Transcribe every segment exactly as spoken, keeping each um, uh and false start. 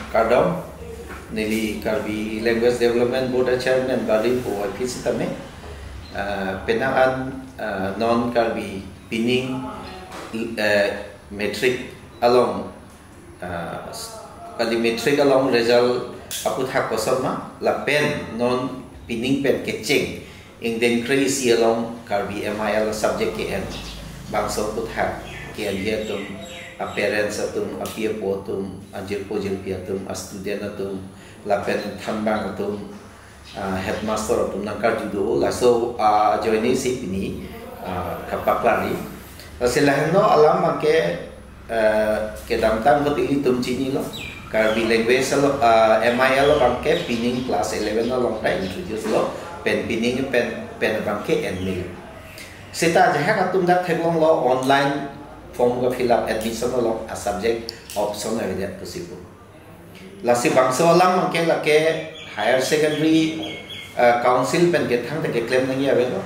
Kardom, neli Karbi Language Development Board a Chairman Barlipo Y P sitame, ah, penang an, ah, non Karbi pining, eh, matric along, ah, kali matric along result aputhak koson ma, lapen non pining pen kecheng ingdeng kre-isi along Karbi M I L subject ke-en, bangso aputhak ke-enji atum, a parents atum, api apo atum, ajirpo jirpi atum, a student atum, lapen thanbang atum, ah, headmaster atum nangkarju do, laso, ah, ajoine si pini, ah, kapaklarji. Lasi lahenlo alam abangke, eh, kedamtang ahut ilitum chinilo. Karbi language along, ah, M I L abangke pining class eleven along ta introduce lo, pen pining pen, pen abangke enmelo. Seta ajahak atum dak theklonglo, online form ka fill up, admission along a subject option avedet pusi pu. Lasi bangso alam abangke lake higher secondary, eh, council pen kethang ta keklem nangji avelo.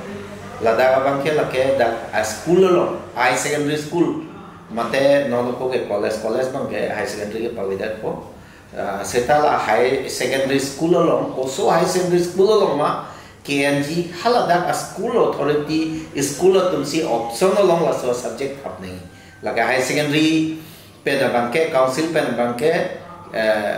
Ladak abangke lake dak a school along, high secondary school, mate non ako ke college, college abangke high secondary ke pavedetpo. Ah, seta la high secondary school along, koso high secondary school along ma, ke-enji haladak a school authority, school atum si option along laso subject thap nangji. Lake high secondary pen abangke, council pen abangke, eh,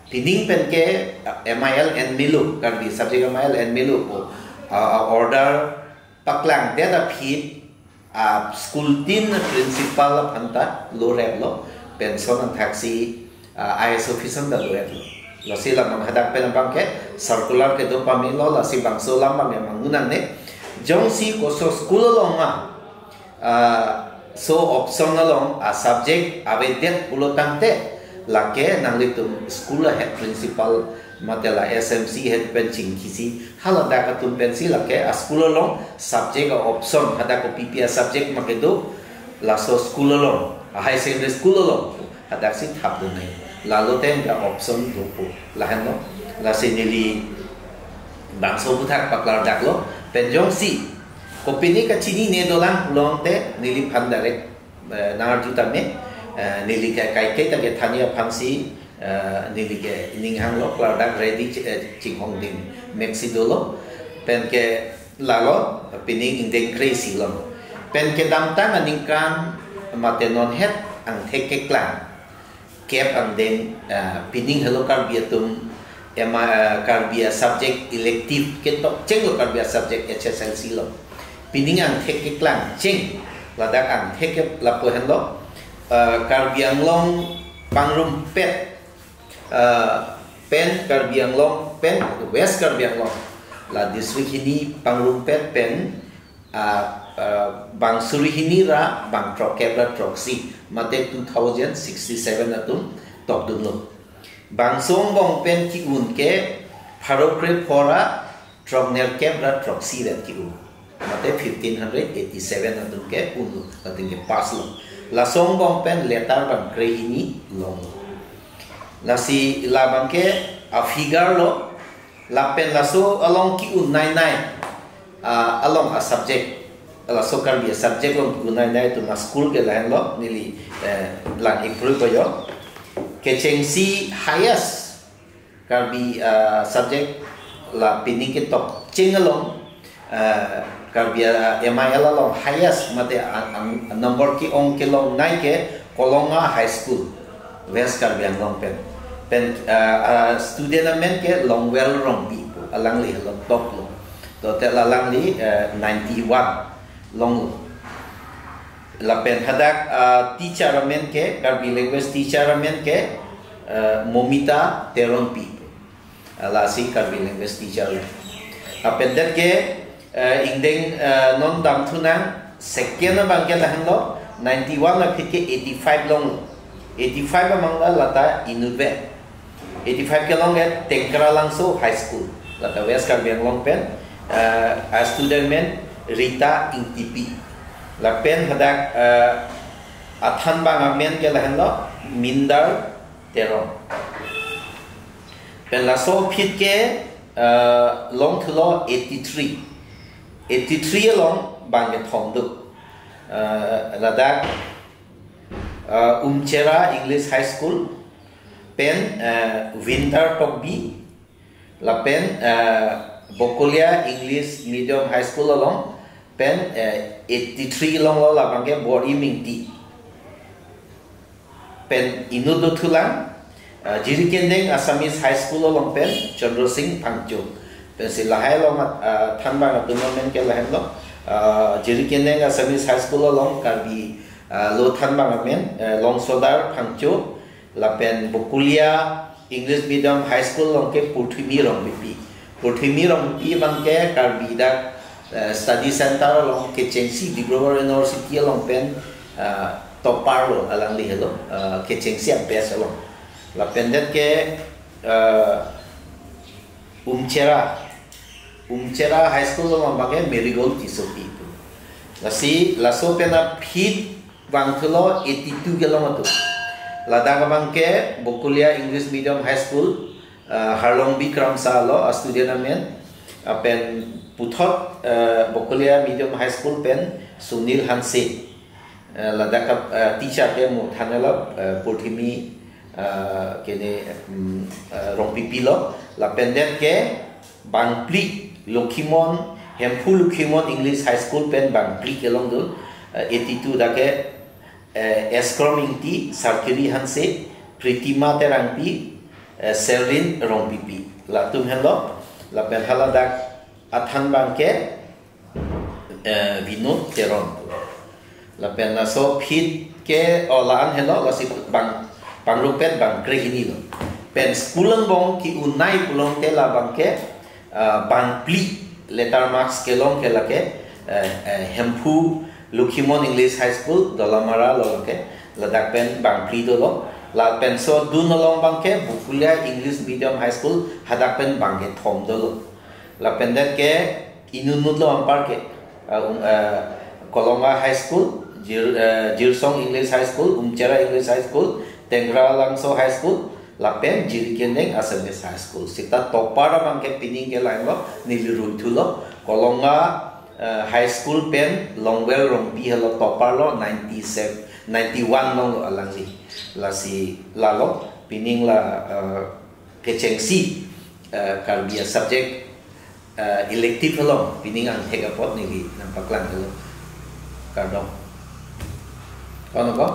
pining pen ke, eh, M I L enmelo, Karbi subject M I L enmelo pu, ah, ah, order paklangdet aphi, ah, school tin principal aphan ta lo replo, pension angthaksi, ah, I S officer ta lo replo. Lasi la manghadak pen abangke circular kedo pamelo, lasi bangso alam abangke mangunang ne. Jongsi koso school along ma, ah, so option along a subject avedet pulo tangte, lake nanglitum school a head principal mate la S M C head pen chingkisi, haladak atum pensi lake a school along subject a option, hadak kopipi a subject ma kedo, laso school along, a high secondary school along, hadak si thap dun nangji. Lalo te dak option dopo, lahenlo. Lasi neli bangso aputhak paklardaklo, pen jongsi kopine kachinine dolang pulote neliphan direct, eh, nangarju tame, eh, neli ke kaiketa kethanji aphansi, eh, neli ke ninghanglo, klardak ready chi-, eh, chinghongding meksi dolo, pen ke lalo, pining ingdeng kre-isi along. Pen kedamtang aningkan mate non het angthek keklang kep angdeng, ah, pining helo Karbi atum, ema, ah, Karbi a subject elective ketok chenglo, Karbi a subject H S L C along. Pining angthek keklang cheng, ladak angthek ke lapu henlo, ah, Karbi Anglong pangrumpet, ah, pen Karbi Anglong pen West Karbi Anglong, la district hini pangrumpet pen, ah, ah, bang suri hini ra bang throkkep ra throksi, mate two thousand sixty-seven atum tokdunlo. Bangso angbong pen ki-un ke pharo kre pho ra throknerkep ra throksi vet ki-un, mate fifteen hundred eighty-seven atum ke unlo, latum ke pass lo. Laso angbong pen letter bang kre hini longlo. Lasi labang ke a figure lo, lapen laso along ki-un nai nai, ah, along a subject, laso Karbi a subject along ki-un nai nai atum a school ke lahenlo, neli, eh, lang ikrui koyo. Kechengsi highest Karbi, ah, subject la pining ketok cheng along, ah, Karbi, ah, M I L along highest mate a, a, a number ke-ong kelong nai ke Kolonga High School, West Karbi Anglong pen. Pen, ah, ah, student amen ke Longwell Rongpi pu, alangli along toklo. Total alangli, eh, ninety-one longlo. Lapen hadak, ah, teacher amen ke, Karbi language teacher amen ke, eh, Momita Teronpi pu. Ah, lasi Karbi language teacher lo. Lapen det ke, eh, ingdeng, eh, non damthunang, second abang ke lahenlo, ninety-one aphi ke eighty-five longlo. Eighty-five amang la lata inutvet. Eighty-five kelong ke Tengkaralangso High School, lata West Karbi Anglong pen, eh, a student amen Rita Ingtipi. Lapen hadak, eh, athanbang amen ke lahenlo Mindar Teron. Pen laso aphi ke, eh, longthulo eighty-three. Eighty-three along bang kethom do. Eh, ladak, eh, Umchera English High School, Pen eh, Winter Tokbi, lapen eh, Bokolia English Medium High School along pen eh, eighty three longlo, labangke Bor-i Mingti. Pen inut dothulang, eh, Jirikindeng Assamese High School along pen Chandra Sing Phangcho. Pensi lahai along eh, thanbang atum amen ke lahenlo. Eh, Jirikindeng Assamese High School along Karbi eh, lo thanbang amen, eh, Longsodar Phangcho, lapen Bokolia English Medium High School along ke Purthimi Rongpipi. Purthimi Rongpipi abangke Karbi dak eh, study center along kechengsi, Dibrugarh University along pen eh, topar lo, alangli helo eh, kechengsi a-best along. Lapen det ke eh, Umchera, Umchera High School along abangke Marigold Tissopi pu. Lasi laso pen aphi vangthulo eighty two kelong atum. Ladak abangke Bokolia English Medium High School, eh, Harlongbi Kramsa lo a-student amen, lapen puthot eh, Bokolia Medium High School pen Sunil Hanse. Eh, ladak a eh, teacher ke mo thanelo eh, Purthimi eh, kene mm, eh, Rongpipi lo, lapen det ke bangphli, Lokhimon, Hemphu Lokhimon English High School pen bangphli kelongdun, eh, eighty two dak ke eh, Eskrom Ingti, Sarkiri Hanse, Pritima Terangpi, eh, Selrin Rongpipi. Latum henlo, lapen haladak athanbang ke eh, Vinod Teron. Lapen laso aphi ke, o, la-an helo, lasi bang, bangrumpet bangkre hini lo. Pen school angbong ke-unai pulote labangke eh, bangphli letter marks kelong ke lake eh, eh, Hemphu Lokhimon English High School, Dolamara lo lake, ladak pen bangphli dolo. Lapen so dun along abangke Bokolia English Medium High School, hadak pen bangkethom dolo. Lapen det ke inut-nut lo anpar ke, eh, um, eh, Kolonga High School, Jir, eh, Jirsong English High School, Umchera English High School, Tengra Langso High School, lapen Jirikindeng Assamese High School. Seta topar abangke pining ke lahenlo, neli ruithulo, Kolonga eh, High School pen Longwel Rongpi helo topar lo, ninety seven, ninety one longlo alangli. Lasi lalo pining la eh, kechengsi eh, Karbi a-subject eh, elective along pining angthek apot neli nangpaklang helo. Kardom. Kono ko?